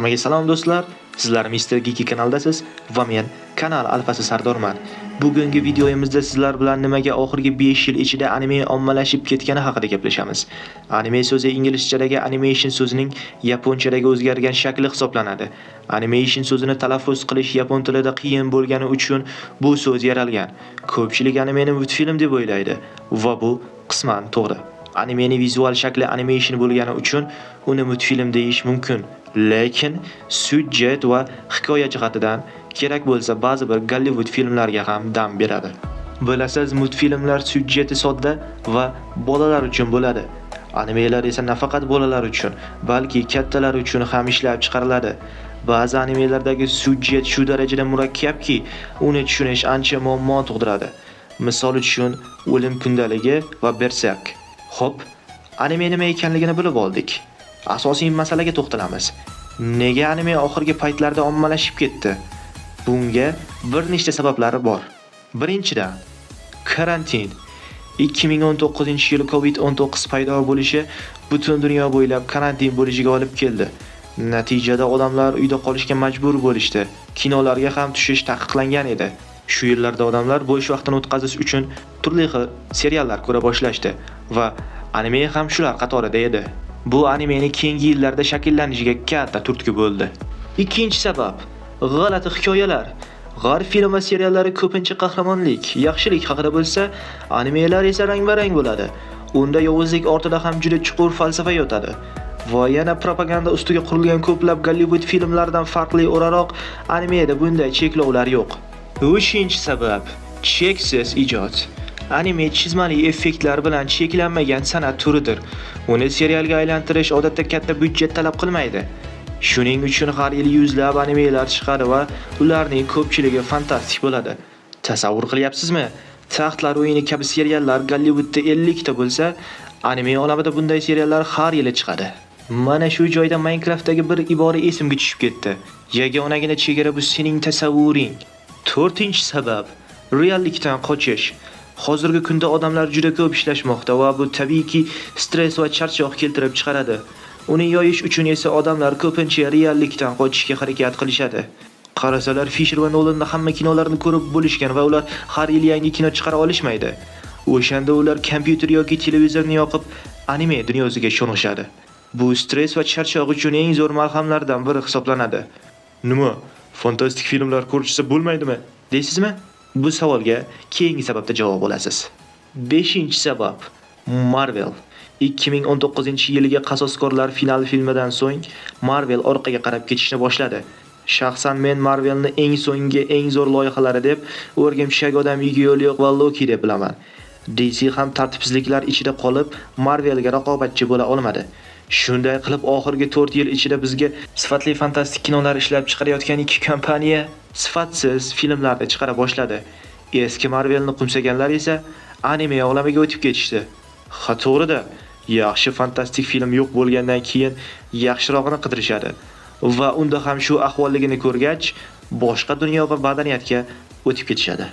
Hammaga salom do'stlar. Sizlar Mr. Geeky kanalidasiz va men kanal alfasi Sardorman. Bugungi videoyimizda sizlar bilan nimaga oxirgi 5 yil ichida anime ommalashib ketgani haqida gaplashamiz. Anime so'zi inglizchadagi animation so'zining yaponchadagi o'zgargan shakli hisoblanadi. Animation so'zini talaffuz qilish yapon tilida qiyin bo'lgani uchun bu so'z yaralgan. Ko'pchilik animeni multfilm deb o'ylaydi va bu qisman to'g'ri. Animeni vizual shakli animation bo'lgani uchun uni multfilm deyish mumkin. Lekin syujet va hikoya jihatidan kerak bo'lsa ba'zi bir Gollivud filmlariga ham dam beradi. Bilasiz, multfilmlar syujeti sodda va bolalar uchun bo'ladi. Animelar esa nafaqat bolalar uchun, balki kattalar uchun ham ishlab chiqariladi. Ba'zi animelardagi syujet shu darajada murakkabki, uni tushunish ancha muammo tug'diradi. Misol uchun, O'lim kundaligi va Berserk. Xo'p, anime nima ekanligini bilib oldik. Asosiy masalaga to'xtalamiz. Nega anime oxirgi paytlarda ommalashib ketdi? Bunga bir nechta sabablari bor. Birinchidan, karantin. 2019-yil COVID-19 paydo bo'lishi butun dunyo bo'ylab karantin bo'lishiga olib keldi. Natijada odamlar uyda qolishga majbur bo'lishdi. Kinolarga ham tushish taqiqlangan edi. Shu yillarda odamlar bo'sh vaqtini o'tkazish uchun turli xil seriallar ko'ra boshlashdi va anime ham shular qatorida edi. Bu animeni keyingi yillarda shakllanishiga katta turtki bo'ldi. Ikkinchi sabab g'alati hikoyalar. G'arb film va seriallari ko'pincha qahramonlik, yaxshilik haqida bo'lsa, animelar esa rang-barang bo'ladi. Unda yovuzlik ortida ham juda chuqur falsafa yotadi. Va yana propaganda ustiga qurilgan ko'plab Gollivud filmlaridan farqli o'laroq animeda bunday cheklovlar yo'q. Uchinchi sabab cheksiz ijod. Anime chizmali effektlar bilan cheklanmagan san'at turidir. Uni serialga aylantirish odatda katta byudjet talab qilmaydi. Shuning uchun har yili yuzlab animelar chiqadi va ularning ko'pchiligi fantastik bo'ladi. Tasavvur qilyapsizmi? Taxtlar o'yini kabi seriallar Gollivudda 50 ta bo'lsa, anime olamida bunday seriallar har yili chiqadi. Mana shu joyda Minecraftdagi bir ibora esimga tushib ketdi. Yagonagina chegara bu sening tasavvuring. To'rtinchi sabab reallikdan qochish. Hozirgi kunda odamlar juda ko'p ishlashmoqda va bu tabiiyki stress va charchoq keltirib chiqaradi. Uni yoyish uchun esa odamlar ko'pincha reallikdan qochishga harakat qilishadi. Qarasalar, Fisher va Nolanning hamma kinolarini ko'rib bo'lishgan va ular har yili yangi kino chiqara olishmaydi. O'shanda ular kompyuter yoki televizorni yoqib anime dunyosiga sho'ng'ishadi. Bu stress va charchoq uchun eng zo'r malhamlardan biri hisoblanadi. Nima? Fantastik filmlar ko'rishsa bo'lmaydimi? Deysizmi? Bu savolga keyingi sababda javob olasiz. Beshinchi sabab Marvel. 2019-yilgi Qasoskorlar final filmidan so'ng Marvel orqaga qarab ketishni boshladi. Shaxsan men Marvelni eng so'nggi eng zo'r loyihalari deb O'rgimchak odam, Uyga yo'l yo'q va Loki deb bilaman. DC ham tartibsizliklar ichida qolib, Marvelga raqobatchi bo'la olmadi. Shunday qilib, oxirgi 4 yil ichida bizga sifatli fantastik kinolar ishlab chiqarayotgan ikki kompaniya sifatsiz filmlarni chiqara boshladi. Eski Marvelni qo'msaganlar esa anime olamiga o'tib ketishdi. Ha, to'g'rida, yaxshi fantastik film yo'q bo'lgandan keyin yaxshirog'ini qidirishadi va unda ham shu ahvolligini ko'rgach, boshqa dunyo va madaniyatga o'tib ketishadi.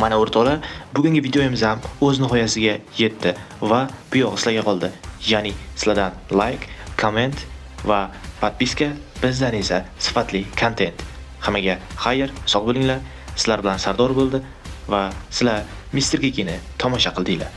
Mana o'rtoqlar, bugungi videomiz ham o'z nihoyasiga yetdi va bu yog'i sizlarga qoldi. Ya'ni sizlardan like, comment va подписка, bizdan esa sifatli kontent. Hammaga xayr, sog' bo'linglar. Sizlar bilan Sardor bo'ldi va sizlar Mr. Geekini tomosha qildinglar.